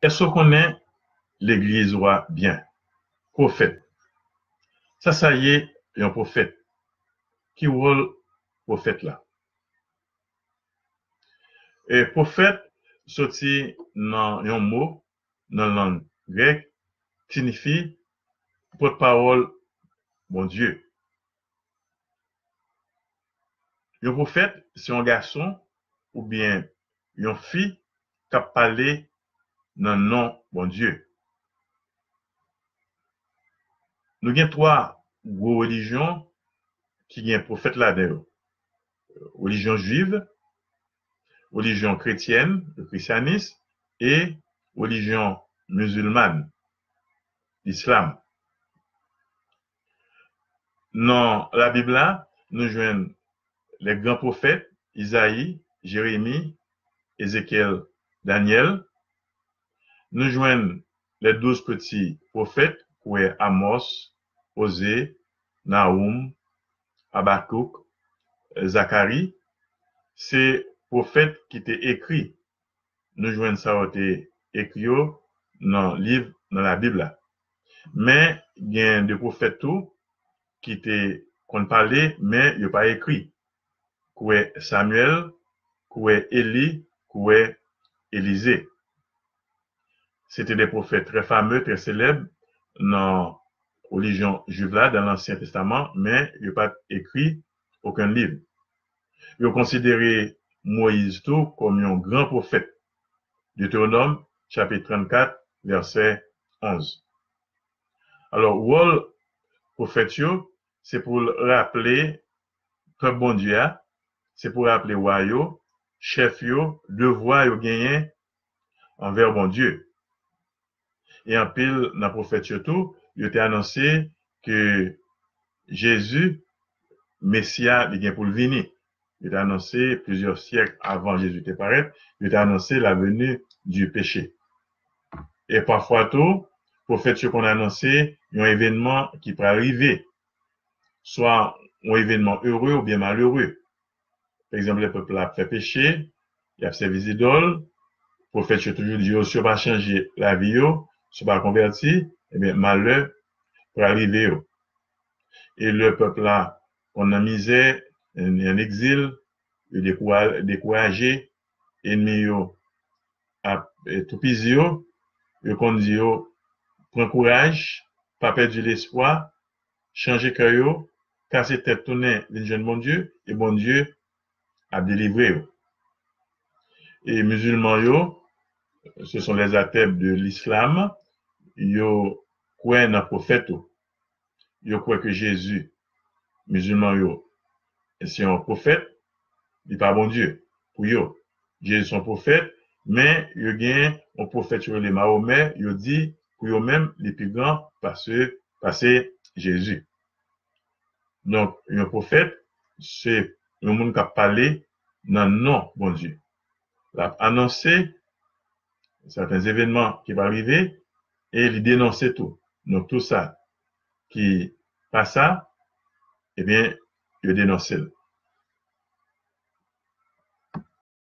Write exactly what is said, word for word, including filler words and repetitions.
Èske w konnen legliz ou a byen? Pwofèt. Sa sa ye yon pwofèt? Ki wòl pwofèt la? E pwofèt soti nan yon mo nan lang grèk ki siyifi pòtpawòl Bondye. Yon pwofèt se yon gason oubyen yon fi k ap pale nan non Bondye. Nou gen twa gwo relijyon ki gen pwofèt ladan yo. Relijyon jwiv, relijyon kretyèn, le christianisme, e relijyon mizilmàn, lislam. Nan Labib la, nou jwenn les grands prophètes, Izayi, Jeremi, Ezekyèl, Danyèl. Nou jwenn les douze petits prophètes, kwè Amòs, Oze, Nawoum, Abakouk, Zakari. Se pwofèt ki te ekri. Nou jwenn sa yo te ekri yo nan liv nan Labib la. Men, gen de pwofèt tou ki te konn pale, men yo pa ekri. Kwè Samyèl, kwè Eli, kwè Elize. Se te de pwofèt trè fame, trè selèb nan relijyon jwiv la, dan Lansyen Testaman, men yo pa t ekri okenn liv. Yo konsidere Moyiz tou kòm yon gran pwofèt. Detewonòm, chapit trannkat, vèsè onz. Alò, wòl pwofèt yo, se pou l raple pèp Bondye a, se pou raple wa yo, chèf yo, devwa yo genyen anvè Bondye. E anpil nan pwofèt yo tou, yo te anonse ke Jezi, Mesi a, li gen pou l vini. Yo te anonse plizyè syèk avan Jezi te parèt, yo te anonse la venue du péché. E pafwa tou, pwofèt yo konn anonse yon evènman ki pral rive, swa yon evènman ere oubyen malere. Pa egzanp, lè pèp la ap fè peche, y ap sèvi zidòl, pwofèt yo toujou di yo, si yo pa chanje lavi yo, si yo pa konvèti, ebyen, malè pral rive yo. E lè pèp la konn nan mizè, an, an egzil, yo dekoura-, dekouraje, ènmi yo ap, e, toupizi yo, yo konn di yo, pran kouraj, pa pèdi lespwa, chanje kè yo, kase tèt, tounen vin jwenn Bondye, e Bondye ap delivre yo. E mizilman yo, ce sont les adeptes de l'islam, yo kwè nan pwofèt yo. Yo kwè ke Jezi, mizilman yo, se yon pwofèt, li pa Bondye. Pou yo, Jezi se yon pwofèt, men yo gen yon pwofèt yo rele Mahomè, yo di pou yo menm, li pi gran pase, pase Jezi. Donk, yon pwofèt, se yon moun k ap pale nan non Bondye. L ap anonse sèten evènman ki pral rive e li denonse tou. Donk, tou sa ki pa sa, ebyen, yo denonse l.